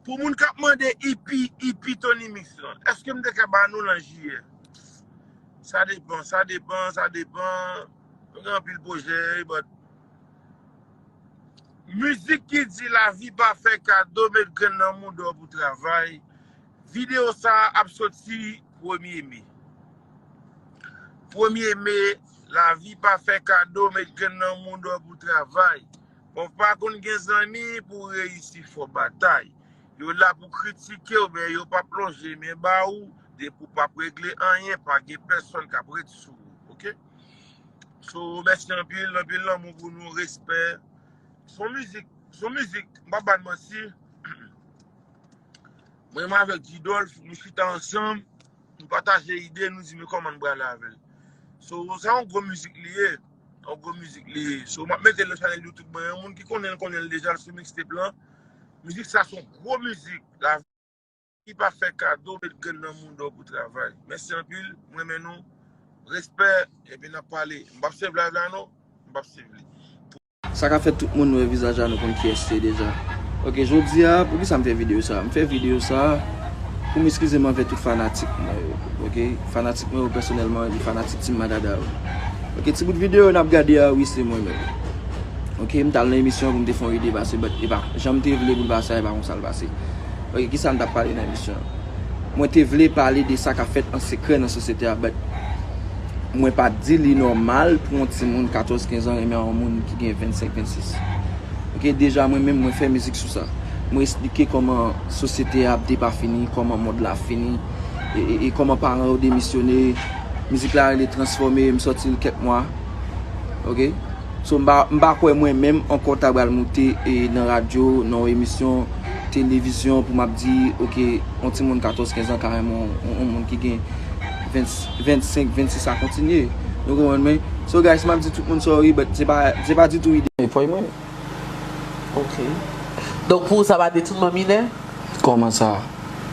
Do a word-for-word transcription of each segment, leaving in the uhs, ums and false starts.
Pou moun k ap mande E P, E P Tony Mix lan, èske m te ka ba nou l an jiyè? Sa depan, sa depan, sa depan. Nou gen anpil pwojè, but mizik ki di lavi pa fè kado, met grenn nan mouda w pou travay. Videyo sa a ap soti premye me. Premye me, lavi pa fè kado, met grenn nan mouda w pou travay. Bon, pa konn gen zanmi pou reyisi fò batay. Yo la pou kritike w, men yo p ap lonje men ba ou. Depi w p ap regle anyen, pa gen pèsonn k ap ret sou ou, oke? So, mèsi anpil, anpil lanmou pou nou, respè. Son mizik, son mizik, m p ap ba n manti. Mwen menm avèk G-Dolph, nou chita ansanm, nou pataje ide, nou di men kòman n prale avè l. So, sa yon gwo mizik li ye. Yon gwo mizik li ye. So, m ap mete l nan chanèl YouTube mwen. Yon moun ki konnen l, konnen l deja, l sou mixtape lan. Mizik sa se yon gwo mizik. Lavi pa fè kado, met grenn nan mouda w pou travay. Mèsi anpil, m renmen nou. Respè, epi n ap pale. M p ap save live la non. M p ap save li. Sa ka fèt tout moun wè vizaj la, nou konn kiyès se deja. Oke, jodi a, poukisa m fè videyo sa? M fè videyo sa pou m eskize m anvè tout fanatik mwen yo. Oke, fanatik mwen yo pèsonèlman, epi fanatik Team Madada yo. Oke, ti bout videyo n ap gade a, wi, se mwen menm. Oke, m t al nan emisyon pou m te fè yon ide pase, but e pa jan m te vle pou l pase a, e pa konsa l pase. Oke, kisa m t ap pale nan emisyon an? Mwen te vle pale de sa k ap fèt an sekrè nan sosyete a, but mwen pa t di li nòmal pou yon timoun katòz kenz an renmen yon moun ki gen vennsenk vennsis. Oke, deja mwen menm mwen fè mizik sou sa. Mwen esplike kòman sosyete a ap depafini, kòman mond la fini, e, e, e kòman paran yo demisyone. Mizik la rele Transfòme, m sòti l kèk mwa. Oke? So, m pa, m pa kwè mwen menm ankò ta pral moute e nan radyo, nan yon emisyon televizyon pou m ap di, oke, yon timoun katòz kenz an ka renmen yon, yon, yon moun ki gen vennsenk, vennsis a kontinye. Nou konprann mwen? So, guys, m ap di tout moun sorry, but se pa, se pa ditou ide. E pòy mwen. Oke. Donk, pou ou, sa pa detounman minè? Kòman sa?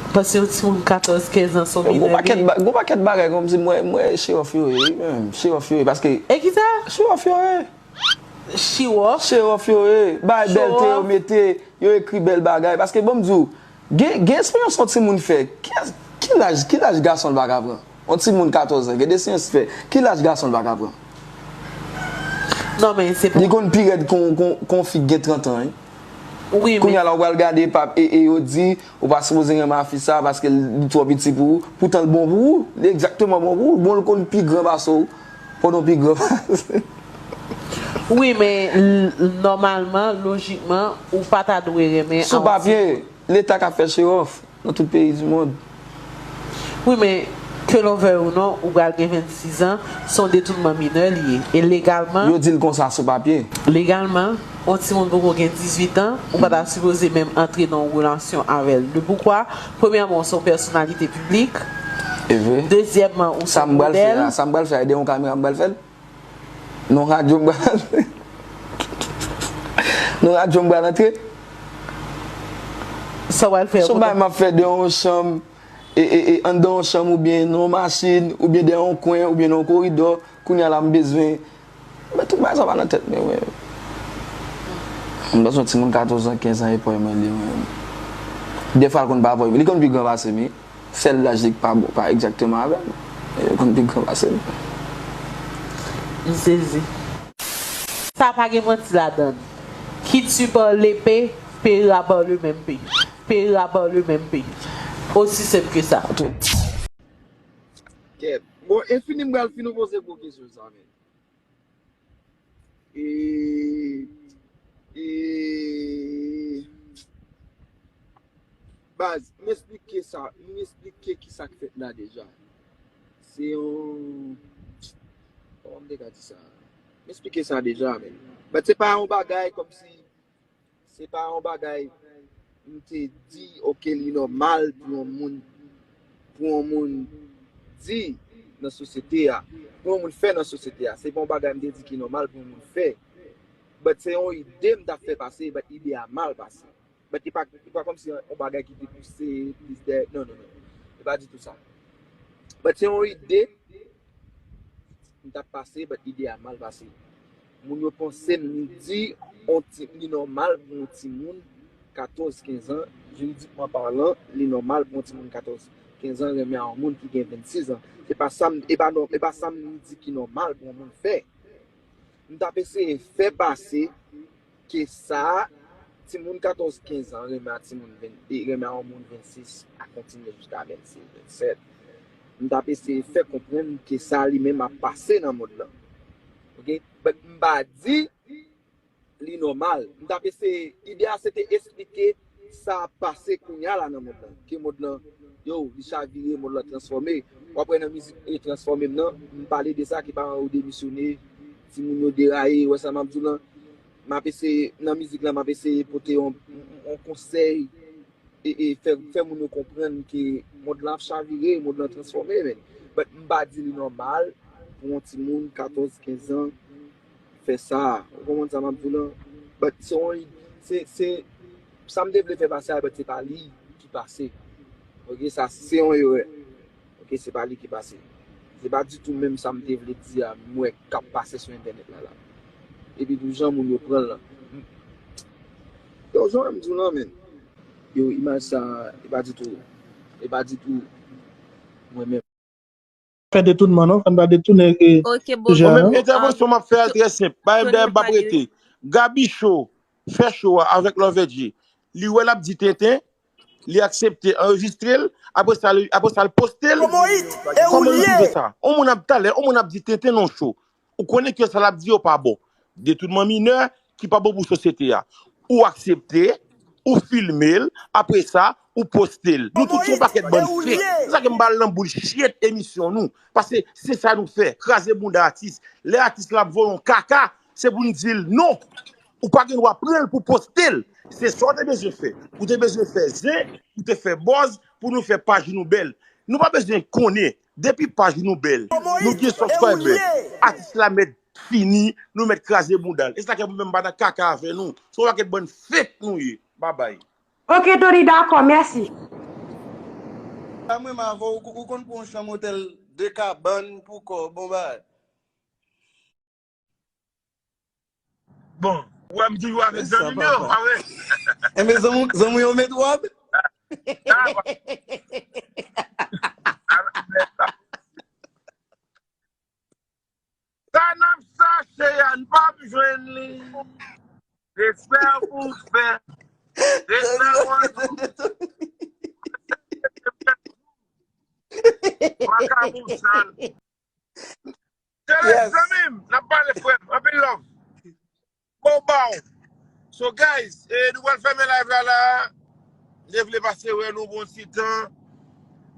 Paske yon timoun katòz, kenz an se yon minè li ye. Gon pakèt bagay kòmsi mwen, mwen show off yo ye, wi, menm. Show off yo ye, paske. E kisa? Show off yo ye. Show off? Show off yo ye. Bay bèlte yo mete, yo ekri bèl bagay. Paske, bon, m di w, gen, gen esperyans yon timoun fè. Ki, ki laj, ki laj gason l pa ka pran? Yon timoun katòz an, gen de seyans fè. Ki laj gason l pa ka pran? Non, men se pou. Li konn pi rèd kon, kon, kon fi k gen trant an, wi. Wi, men. Kounye a la, ou pral gade, pap, e, e yo di, ou pa sipoze renmen a fi sa, paske li twò piti pou ou. Poutan, l bon pou ou. Li egzakteman bon pou ou. Bon, l konn pi gran pase w. Pandan w pi gran pase. Wi, men, l, nòmalman, lojikman, ou pa ta dwe renmen a yon timoun. Sou papye, Leta ka fè show off. Nan tout peyi di mond. Wi, men, ke nou vle ou non, ou pral gen vennsis an, se yon detounman minè li ye. E legalman. Yo di l konsa sou papye. Legalman, yon timoun poko gen dizuit an, ou pa ta sipoze menm antre nan yon relasyon avè l. De poukwa? Premyèman, ou se yon pèsonalite piblik. E vre. Dezyèmman, ou se yon modèl. Sa m pral fè a, sa m pral fè a, de yon kamera m pral fè l? Nan radyo m pral antre. Nan radyo m pral antre. Sa w pral fè? Se yon bagay m ap fè de yon chanm, e, e, e, anndan yon chanm oubyen nan yon machin, oubyen dèyè yon kwen, oubyen nan yon koridò. Kounye a la m bezwen. Men tout bagay sa pa nan tèt mwen, mwen. M panse yon timoun katòz an, kenz an, e pòy mwen li, mwen. Dèfwa l konn pa pòy mwen. Li konn pi gran pase m, wi. Sèl laj li k pa bon, pa egzakteman avè m. Li konn pi gran pase m. M sezi. Sa pa gen manti ladan l. Qui tue par l'épée paiera par le même prix. Paiera par le même prix. Aussi simple que ça. Kèt. Bon, e fini m pral fin ou poze gwo kesyon sa, men. E, e, baz, m esplike sa, m esplike kisa k fèt la deja. Se yon, kòman m te ka di sa? M esplike sa deja, men. But se pa yon bagay kòmsi, se pa yon bagay m te di, oke, li nòmal pou yon moun, pou yon moun di nan sosyete a, pou yon moun fè nan sosyete a. Se pa yon bagay m te di ki nòmal pou yon moun fè. But se yon ide m t ap fè pase, but ide a mal pase. But e pa, e pa kòmsi yon bagay ki te pouse plis dèyè, non, non, non. E pa ditou sa. But se yon ide m t ap pase, but ide a mal pase. Moun yo panse m di, on ti, li nòmal pou yon timoun katòz, kenz an, Jiridikman palan, li nòmal pou yon timoun katòz, kenz an renmen a yon moun ki gen vennsis an. Se pa sa m, e pa nò-, e pa sa m di ki nòmal pou yon moun fè. M t ap eseye fè pase ke sa timoun katòz, kenz an renmen a timoun ven, e renmen a yon moun vennsis a kontinye jiska vennsis, vennsèt. M t ap eseye fè konprann ke sa li menm ap pase nan mond lan. Oke? But m pa di li nòmal. M t ap eseye, ide a se te esplike sa ap pase kounye a la nan mond lan. Ke mond lan, yo, li chavire, mond lan transfòme. W ap wè nan mizik e Transfòme m nan, m pale de sa, ke paran yo demisyone, timoun yo deraye, w wè sa m ap di w lan. M ap eseye, nan mizik lan, m ap eseye pote yon, yon, yon konsèy e, e fè, fè moun yo konprann ke mond lan ap chavire, mond lan transfòme, men. But m pa di li nòmal pou yon timoun katòz, kenz an fè sa. Ou konprann sa m ap di w lan? But se yon, se, se, sa m te vle fè pase a, but se pa li ki pase. Oke, sa se yon erè. Oke, se pa li ki pase. Se pa ditou menm sa m te vle di a, m wè k ap pase sou entènèt la la. Epi pou jan moun yo pran l lan. Yo, jan m di w lan, men. Yo, imaj sa, e pa ditou, e pa ditou mwen menm. Fè detounman, non? Fò n pa detounen, e, Ok, bon. Sijè a, non? Mwen menm, entèvansyon m ap fè a trè senp. Bagay m dèyè m p ap rete. Gaby Show fè show a avèk Love Edgy. Li wè l ap di tenten, li aksepte anrejistre l, apre sa, li, apre sa, l poste l. Kòman ou ye? Kòman nou twouve sa? On moun ap, talè, on moun ap di tenten nan show. Ou konnen ke sa l ap di yo pa bon. Detounman minè ki pa bon pou sosyete a. Ou aksepte, ou filme l, apre sa, ou poste l. Nou tout se yon pakèt bann fake. Se sa ke m ba l nan bullshit emisyon nou. Paske se sa nou fè, kraze bounda atis. Lè atis la ap voye yon kaka, se pou n di l non. Ou pa gen dwa pran l pou poste l. Se sa w te bezwen fè. Ou te bezwen fè zen, ou te fè buzz pou nou fè paj nou bèl. Nou pa bezwen konnen. Depi paj nou bèl, nou gen subscriber, atis la mèt fini, nou mèt kraze bounda l. E sa k fè mwen menm m pa nan kaka avè nou. Se yon pakèt bann fake nou ye. Babay. Ok, Tony, dakò, mèsi. Sa mwen m avè w, ou, ou konn pran yon chanm otèl de kabann pou kò, bon bagay. Bon, ou wè m toujou avèk zanmi m yo, pa vre? Enben, zanmi, zanmi yo met wòb. Sa n ap chache a, n p ap jwenn li. Respè pou fè. Respè pou makabou sal. Tele, zanmi m, n ap pale, frè m. Anpil love. Bon, baw. So, guys, e, nou pral fèmen live la, la. M te vle pase wè nou bon ti tan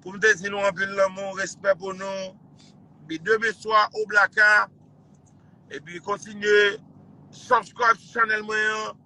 pou m te di nou anpil lanmou, respè pou nou. Epi demen swa, Oblaka. Epi kontinye subscribe channel mwen an.